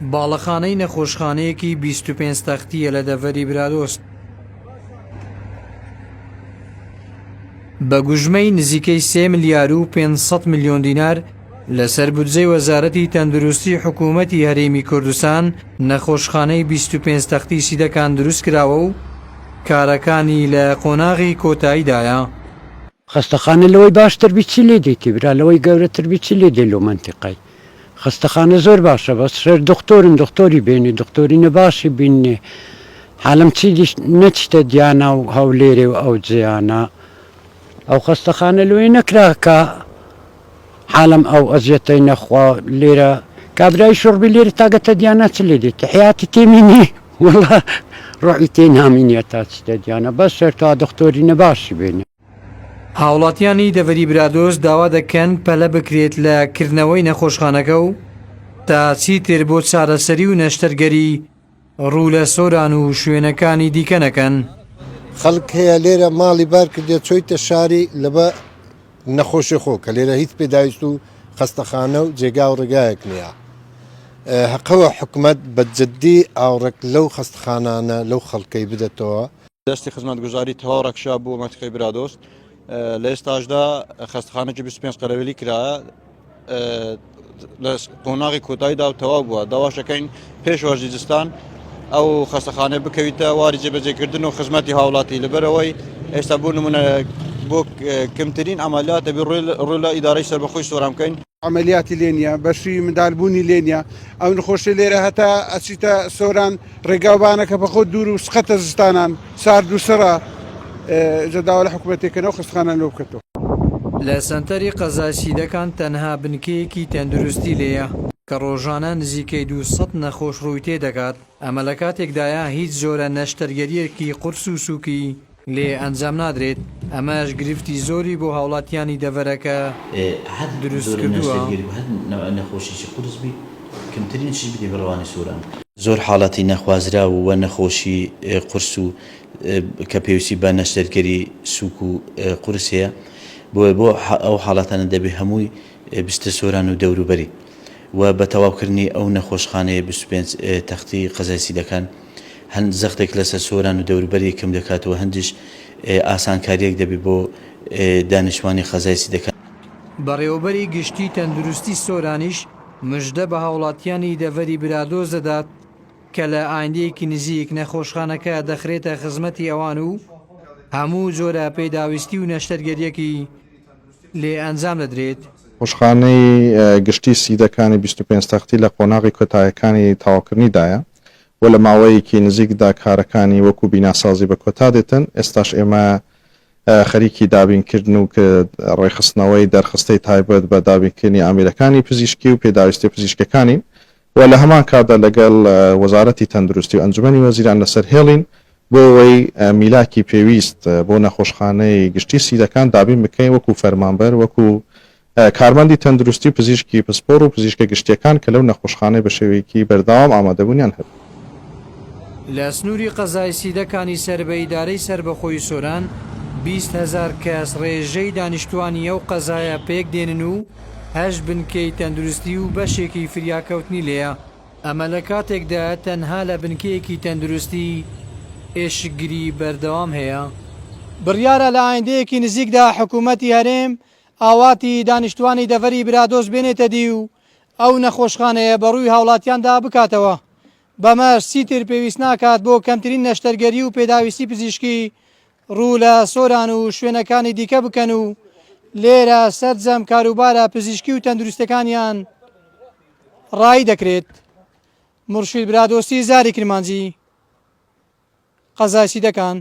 باڵەخانەی نەخۆشخانەیەکی 25 تەختییە لە دەڤەری برادۆست. بە گوژمەی نزیکەی سێ ملیار و 500 ملیۆن دینار لەسەر بودجەی وەزارەتی تەندروستی حکوومەتی هەرێمی کوردستان نەخۆشخانەی 25 تەختی سیدەکان دروست کراوە و کارەکانی لە قۆناغی کۆتاییدایە. خەستەخانە لەوەی باشتر بی چی لێ دێتی برا لەوەی گەورەتر بی چی لێ دێ لۆ مەنتیقەی خەستەخانە زۆر باشە بەس شێر دختۆرن دختۆری بێنێ دختۆرینە باشی بینێ حالم چی دیش نەچیتە دیانا و هەولێرێ و ئەو جێیانە ئەو خەستەخانە لۆیە نەکرا کە حالم ئەو ئەزیەتەی نەخوا لێرە کابرای شۆڕبی لێرە تاگەتە دیانا چ لێ دێتی حیاتی تێمینی وەڵا ڕۆحی تێ نامینیە تا چیتە دیانا بەس شێر تا دختۆرینە باشی بێنێ. هاوڵاتیانی دەڤەری برادۆست داوا دەکەن پەلە بکرێت لە کردنەوەی نەخۆشخانەکە و تا چیتر بۆ چارەسەری و نەشتەرگەری ڕوو لە سۆران و شوێنەکانی دیکە نەکەن. خەڵک هەیە لێرە ماڵی بار کردێ چۆیتە شاری لەبە نەخۆشی خۆ کە لێرە هیچ پێداویست و خەستەخانە و جێگا و ڕێگایەک نییە هەقەوە حکومەت بە جددی ئاوڕێک لەو خەستخانانە لەو خەڵکەی بدەتەوە. دەستی خزمەتگوزاری تەواو ڕەکشا بۆ مەنتیقەی برادۆست لە ئێستاشدا خەستخانەکی 25 قەرەوێلی کرایە لە قۆناغی کۆتاییدا و تەواو بووە داواشەکەین پێش وەرزی زستان ئەو خەستەخانەیە بکەویتە واری جێبەجێکردن و خزمەتی هاوڵاتی لەبەرەوەی ئێستا بۆ نمونە بۆ کەمترین عملیات دەبێ ڕوو لە ئیدارەی سەربەخۆی سۆران بکەین. عەمەلیاتی لێ نیە، بەشی مندالبوونی لێ نیە، ئەو نخۆشی لێرە هەتا ئەچیتە سۆران ڕێگاوبانەکە بەخۆ دوور و سقەتە زستانان سارد و سڕە جا داوا لە حکومەتێ کەن ئەو خەستخانان لۆ بکەتەوە. لە سەنتەری قەزای سیدەکان تەنها بنکەیەکی تەندروستی لێیە کە ڕۆژانە نزیکەی 200 نەخۆش ڕووی تێدەکات، ئەمە لەکاتێکدایە هیچ جۆرە نەشتەرگەرییەکی قورس و سووکی لێ ئەنجام نادرێت، ئەمەش گرفتی زۆری بۆ هاوڵاتیانی دەڤەرەکە هەر دروست جۆرە کردووە. نەشتەرگەری و هەر نەوعە نەخۆشیی قورس بی کەمترین شت بی دەبی ڕەوانەی سۆران بکرێ. زۆر حاڵەتی نەخوازراو و نەخۆشی قورس و کە پێویستی بە نەشتەرگەری سووک و قورس هەیە بۆیە بۆ ئەو حاڵەتانە دەبێ هەمووی بچتە سۆران و دەوروبەری و بە تەواوکردنی ئەو نەخۆشخانەیە 25 تەختی قەزای سیدەکان هەند زەختێک لەسەر سۆران و دەوروبەری کەم دەکاتەوە هەندیش ئاسانکارییەک دەبێت بۆ دانیشتوانی قەزای سیدەکان. بەڕێوەبەری گشتی تەندروستی سۆرانیش مژدە بە هاوڵاتیانی دەڤەری برادۆست دەدات کە لە ئایندەیەکی نزیک نەخۆشخانەکە دەخرێتە خزمەتی ئەوان و هەموو جۆرە پێداویستی و نەشتەرگەرییەکی لێ ئەنجام دەدرێت. نەخۆشخانەی گشتی سیدەکانی 25 تەختی لە قۆناغی کۆتایەکانی تەواوکردنیدایە و لە ماوەیەکی نزیکدا کارەکانی وەکو بیناسازی بە کۆتا دێتن، ئێستاش ئێمە خەریکی دابینکردن و ڕێکخستنەوەی دەرخستەی تایبەت بە دابینکردنی ئامێرەکانی پزیشکی و پێداویستیە پزیشکیەکانین و لە هەمان کاتدا لەگەڵ وەزارەتی تەندروستی و ئەنجومەنی وەزیران لەسەر هێڵین بۆ ئەوەی میلاکی پێویست بۆ نەخۆشخانەی گشتی سیدەکان دابین بکەین وەکو فەرمانبەر وەکو کارمەندی تەندروستی و پزیشکی پسپۆڕ و پزیشکە گشتییەکان کە لەو نەخۆشخانەی بە شێوەیەکی بەردەوام ئامادەبوونیان هەبێت. لە سنووری قەزای سیدەکانی سەر بە ئیدارەی سەربەخۆی سۆران، 20 هەزار کەس ڕێژەی دانیشتووانی ئەو قەزایە پێکدێنن و هەشت بنکەی تەندروستی و بەشێکی فریاکەوتنی لێیە. ئەمە لە کاتێکدایە تەنها لە بنکەیەکی تەندروستی ئێشکگری بەردەوام هەیە. بڕیارە لە ئایندەیەکی نزیکدا حکوومەتی هەرێم ئاواتی دانیشتوانی دەڤەری برادۆست بێنێتە دی و ئەو نەخۆشخانەیە بەڕووی هاوڵاتیاندا بکاتەوە، بەمەش چیتر پێویست ناکات بۆ کەمترین نەشتەرگەری و پێداویستی پزیشکی ڕوو لە سۆران و شوێنەکانی دیکە بکەن و لێرە سەرجەم کاروبارە پزیشکی و تەندروستیەکانیان ڕایی دەکرێت. مورشید برادۆستی زاری کرمانجی، قەزای سیدەکان.